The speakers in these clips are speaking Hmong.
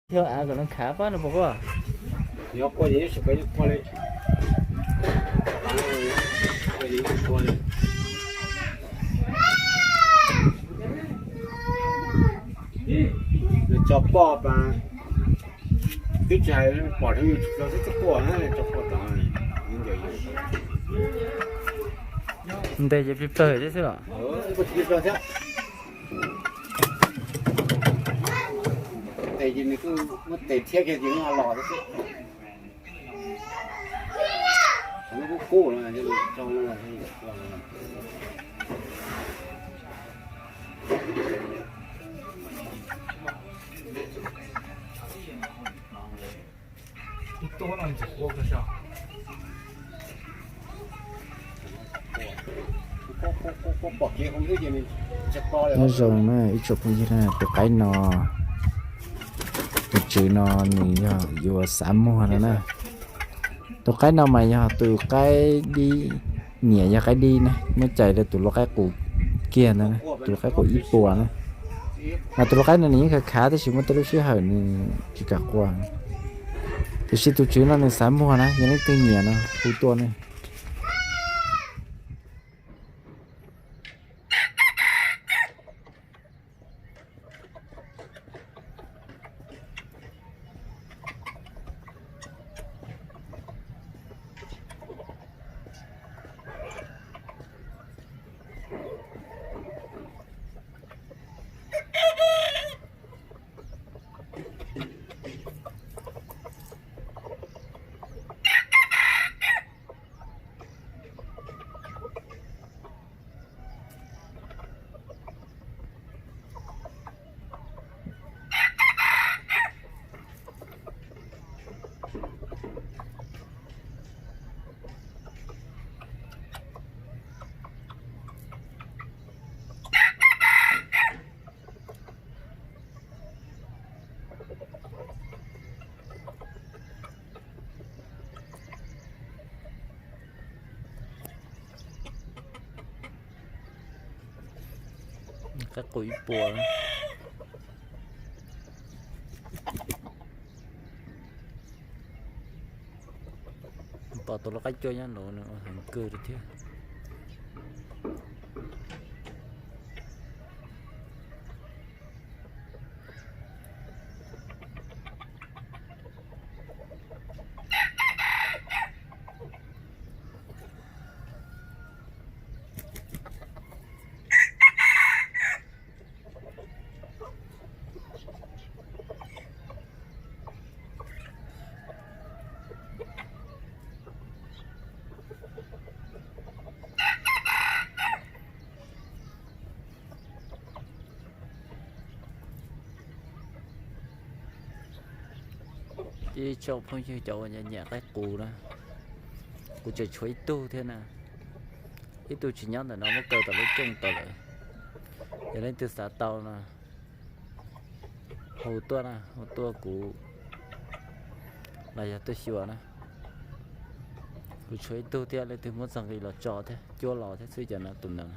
Yog av kom nws khav pab no puas quaj? Yog quaj ces yeej tsis pab quaj li. Quaj ces yeej tsis quaj li. Nws tso poj pas, twb tsis hais pom li, yus tsis tso xwb txhob quaj na, tso poj tod nws ncaws yus. Ntes ces plig plawg thiab xwb los? Kuj tsis plig plawg thiab. Tes ces nws kuj muab tes thiab kiag ces nws ho los thiab xwb. Nws kuj kub no, Nyob zoo na ib tsoom phooj ywg na, tus qaib no, tus tswv no nws yog yuav xav muag no na. Tus qaib no mas yog tus qaib dib, niam yog qaib dib na, muab cais rau tus lau qaib qus kiag ntag na, tus lau qaib qus ib puas na. Mas tus lau qaib no nws yeej khav khav tab sis muaj tej lub sij hawm nws tsis kam quaj. Tiam sis tus tswv no nws xav muag na, yog leej twg nyiam no hu tuaj ne. Qaib qus ib puas. Pom tus lau qaib cuaj nyob nraud nws ua heev kawg li thiab. Ib tsoom phooj ywg cov uas nyiam nyiam qaib qus na, kuv tseem tshuav ib tug thiab na. Ib tug tsis nyob ntawm no, muab kaw tom lub rooj tod lawm. Yog leej twg xav tau no, hu tuaj na, hu tuaj kuv los yog tuaj xyuas na. Kuv tshuav ib tug thiab, leej twg muab txog nqi los tso thiab, cuab los thiab xwb, cov no tus ntawd.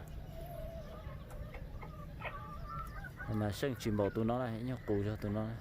Mas seej tsis npaum tus no na, ib nyuag qus zog tus no na.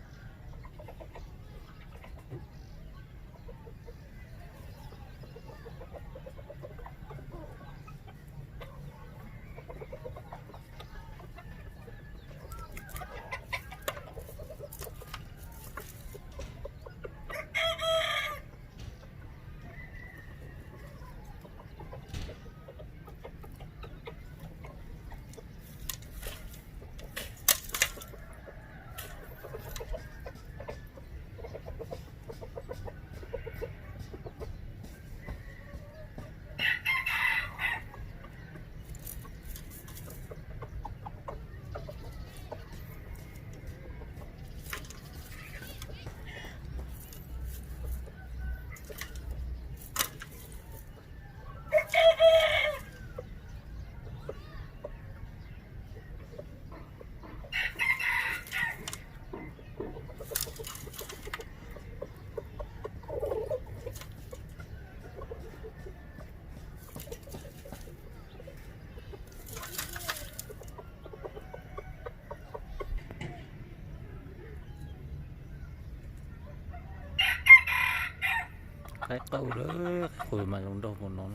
Qaib qus lawm, qaib qus mas zoo nraug npaum no.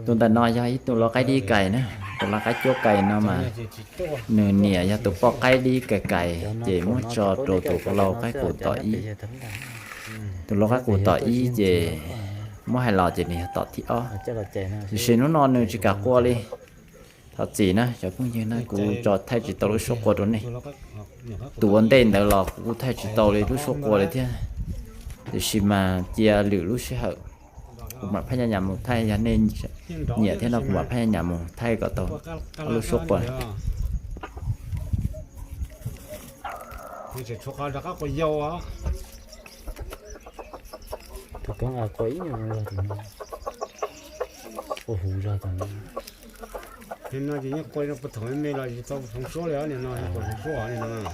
Tus ntawm no yog ib tug lau qaib dib kais na, tus lau qaib cuab kais no mas nws niam yog tus poj qaib dib kais kais ces muab tso rau tus lau qaib qus tom ib. Tus lau qaib qus tom ib ces muab hais los ces nws yog tom thib ob. Tiam sis hnub no nws tsis kam qua li. Thov txim na cov phooj ywg na, kuv tso thaij tsis tau lub suab qua rau nej. Tus ua ntej ntawd los kuv kuj thaij tsis tau li lub suab qua li thiab. Tiam sis mas cia lwm lub sij hawm kuv mam phaj nyaj nyam mus thaij, yog nej nyiam thiab no kuv mam phaj nyaj nyam mus thaij kom tau lub suab qua. Tus koob a qua ib nyuag zog tus no, qua huv zog tus no. Nim no ces yeej qua rau puag thaum me me los tsis tau hloov suab li os, nim no qua hloov suab os nim no.